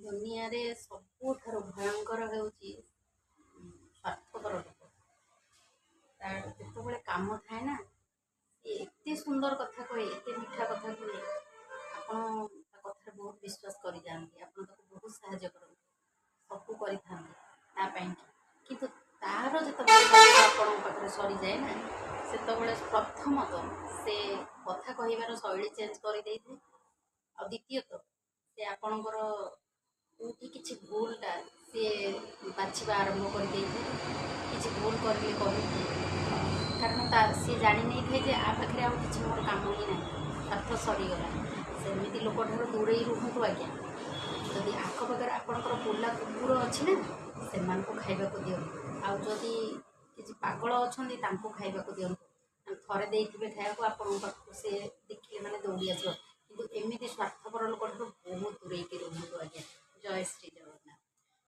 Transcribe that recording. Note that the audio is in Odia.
ଦୁନିଆରେ ସବୁଠାରୁ ଭୟଙ୍କର ହେଉଛି ସ୍ୱାର୍ଥପର ଲୋକ। ତାର ଯେତେବେଳେ କାମ ଥାଏ ନା, ସିଏ ଏତେ ସୁନ୍ଦର କଥା କହେ, ଏତେ ମିଠା କଥା କୁହେ, ଆପଣ ତା କଥାରେ ବହୁତ ବିଶ୍ୱାସ କରିଯାଆନ୍ତି। ଆପଣ ତାକୁ ବହୁତ ସାହାଯ୍ୟ କରନ୍ତି, ସବୁ କରିଥାନ୍ତି ତା ପାଇଁକି। କିନ୍ତୁ ତାର ଯେତେବେଳେ କଥା ଆପଣଙ୍କ ପାଖରେ ସରିଯାଏ ନା, ସେତେବେଳେ ପ୍ରଥମତଃ ସେ କଥା କହିବାର ଶୈଳୀ ଚେଞ୍ଜ କରିଦେଇଥାଏ, ଆଉ ଦ୍ୱିତୀୟତଃ ସେ ଆପଣଙ୍କର କେଉଁଠି କିଛି ଭୁଲଟା ସିଏ ବାଛିବା ଆରମ୍ଭ କରିଦେଇଥାଏ। କିଛି ଭୁଲ କରିଲେ କହିଥାଏ, କାରଣ ତା ସିଏ ଜାଣି ନେଇଥାଏ ଯେ ଆ ପାଖରେ ଆଉ କିଛି ମୋର କାମ ହିଁ ନାହିଁ, ସ୍ୱାର୍ଥ ସରିଗଲା। ସେମିତି ଲୋକଠାରୁ ଦୂରେଇ ରୁହନ୍ତୁ ଆଜ୍ଞା। ଯଦି ଆଖପାଖରେ ଆପଣଙ୍କର ବୁଲା କୁକୁର ଅଛି ନା, ସେମାନଙ୍କୁ ଖାଇବାକୁ ଦିଅନ୍ତୁ। ଆଉ ଯଦି କିଛି ପାଗଳ ଅଛନ୍ତି, ତାଙ୍କୁ ଖାଇବାକୁ ଦିଅନ୍ତୁ। ଥରେ ଦେଇଥିବେ ଖାଇବାକୁ, ଆପଣଙ୍କ ପାଖକୁ ସେ ଦେଖିଲେ ମାନେ ଦୌଡ଼ି ଆସିବ। କିନ୍ତୁ ଏମିତି ସ୍ୱାର୍ଥପର ଲୋକଠାରୁ ବହୁତ ଦୂରେଇକି ରୁହନ୍ତୁ ଆଜ୍ଞା। ଜୟ ଶ୍ରୀ ଜଗନ୍ନାଥ।